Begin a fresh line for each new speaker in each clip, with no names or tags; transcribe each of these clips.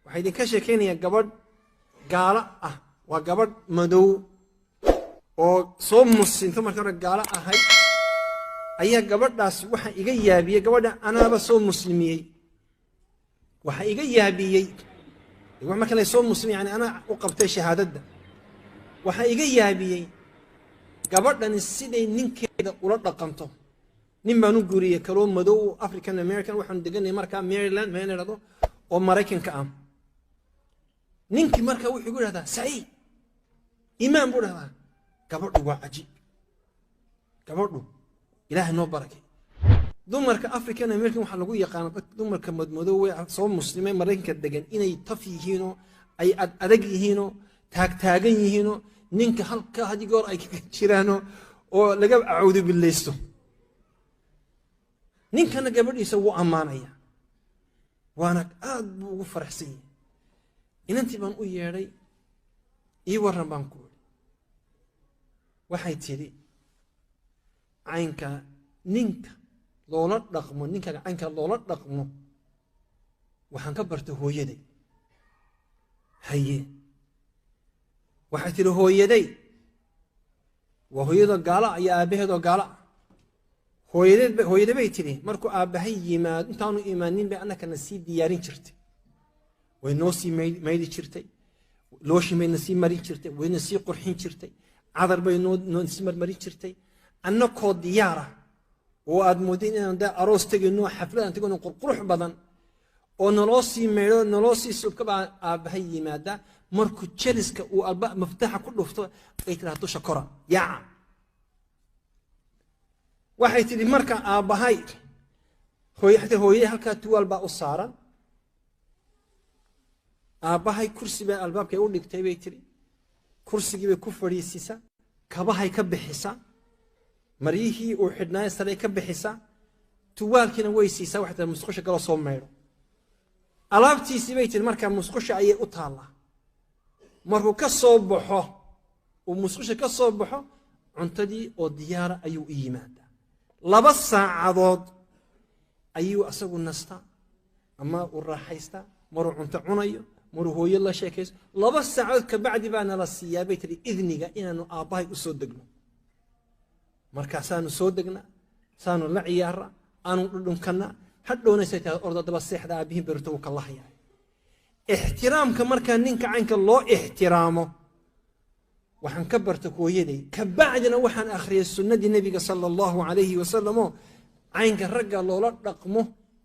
Waxaa idinka sheekaynayaa gabadh gaalo ah. Waa gabadh madow oo soo muslimto, marka hore gaalo ahayd. Ayaa gabadhaas waxa iga yaabiyey, gabadha anaaba soo muslimiyey, waxa iga yaabiyey marka la soo muslim, yani anaa u qabtay shahaadadda. Waxaa iga yaabiyey gabadhani siday ninkeeda ula dhaqanto. Nin baan u guuriyey kaloo madow, African American. Waxaanu deganay markaa Maryland, meel la idhahdo oo Maraykanka ah. Ninkii markaa wuxuu igu idhahdaa, "Saciid Imaan," buu dhahdaa, "gabadhu waa cajiib, gabadhu Ilaahay noo barakay." Dumarka African American waxaa lagu yaqaana, dumarka madmadoowe soo muslimay Maraykanka degan, inay taf yihiinoo ay ad adag yihiinoo taagtaagan yihiinoo ninka halkaa had goor ay kaga jiraanoo oo laga acuudu billaysto. Ninkana gabadhiisa wuu ammaanaya, waana aad buu ugu faraxsan yahay. Inantii baan u yeedhay. "Ii warran," baan ku iri. Waxay tidhi, "Caynka ninka loola dhaqmo, ninkaga caynka loola dhaqmo, waxaan ka bartay hooyaday." "Haye." Waxay tidhi, "Hooyaday waa hooyadoo gaala iyo aabbaheedoo gaala ah. Hooyadeed, hooyada," bay tidhi, "markuu aabbahay yimaado, intaanu imaanin bay annakana sii diyaarin jirtay, way noo sii maydhi jirtay, lotion bayna sii marin jirtay, wayna sii qurxin jirtay, cadar bay noo sii marmarin jirtay, annakoo diyaara oo aad moodin inaan dee aroos tegayno, xaflad aan tegayno, qurqurux badan oo naloo sii maydho, naloo sii subka baa aabbahay yimaada. Markuu jeliska uu alba maftaaxa ku dhufto, ay tidhaha, 'Dusha kora, yaaca.'" Waxay tidhi, "Marka aabbahay, hooyadii halkaa tuwaal baa u saaran, aabbahay kursi bay albaabkay u dhigtay," bay tidhi, "kursigii bay ku fadhiisisaa, kabahay ka bixisaa, maryihii uu xidhnaayo saray ka bixisaa, tuwaalkiina way siisaa. Waxay tihi, 'Musqusha galo, soo maydho.' Alaabtiisii," bay tihi, "markaa musqusha ayay u taallaa. Markuu ka soo baxo, uu musqusha ka soo baxo, cuntadii oo diyaara ayuu u yimaadaa. 2 saacadood ayuu asagu nastaa ama uu raaxaystaa, maruu cunto cunayo, maruu hooyo la sheekaysto. 2 saacadood kabacdi baa nala siiyaa," bay tihi, "idniga inaanu aabbahay u soo degno. Markaasaanu soo degnaa, saanu la ciyaara, aanu dhudhunkannaa. Hadhowna say tahay, 'Orda daba seexda, aabbihiin berito wuu ka lahayaa.'" Ixtiraamka markaa ninka caynka loo ixtiraamo waxaan ka barta hooyaday. Kabacdina waxaan akhriyay sunnadii Nebiga sala Allahu calayhi wasalam oo caynka ragga loola dhaqmo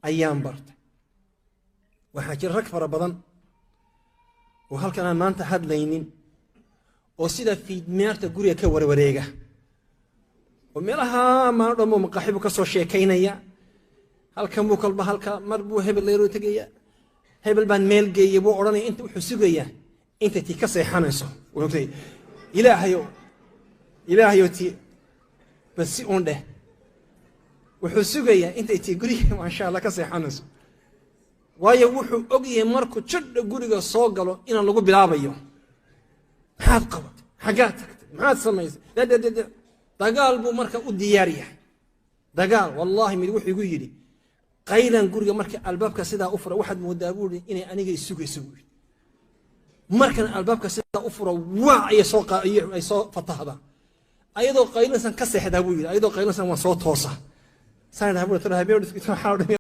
ayaan bartay. Waxaa jira rag fara badan oo halkan aan maanta hadlaynin oo sida fiidmeerta guriga ka warwareega oo meelaha maalin dhan buu maqaaxibu ka soo sheekaynaya. Halkan buu kolba, halka mar buu hebel leeroo tegaya, "Hebel baan meel geeyey," buu odhanaya. Inta wuxuu sugayaa intay tii ka seexanayso. "Ilaahayo, Ilaahayo, tii bas si uun dheh." Wuxuu sugayaa intay tii guriga, maasha Allah, ka seexanayso, waayo wuxuu ogyahay markuu jadha guriga soo galo inaan lagu bilaabayo: "Maxaad qabatay? Xaggaad tagtay? Maxaad samaysay?" Dagaal buu marka u diyaar yahay, dagaal. Wallaahi, mid wuxuu igu yidhi, "Qaylan guriga marka albaabka sidaa u fura, waxaad moodaa," buu yidhi, "inay aniga isugayso," buu yidhi. "Markan albaabka sidaa u furo, waa ay soo fatahdaa, ayadoo qaylinsan ka seexdaa," buu yidhi. "Ayadoo qaylinsan waan soo toosa." Saan dhaha, buu.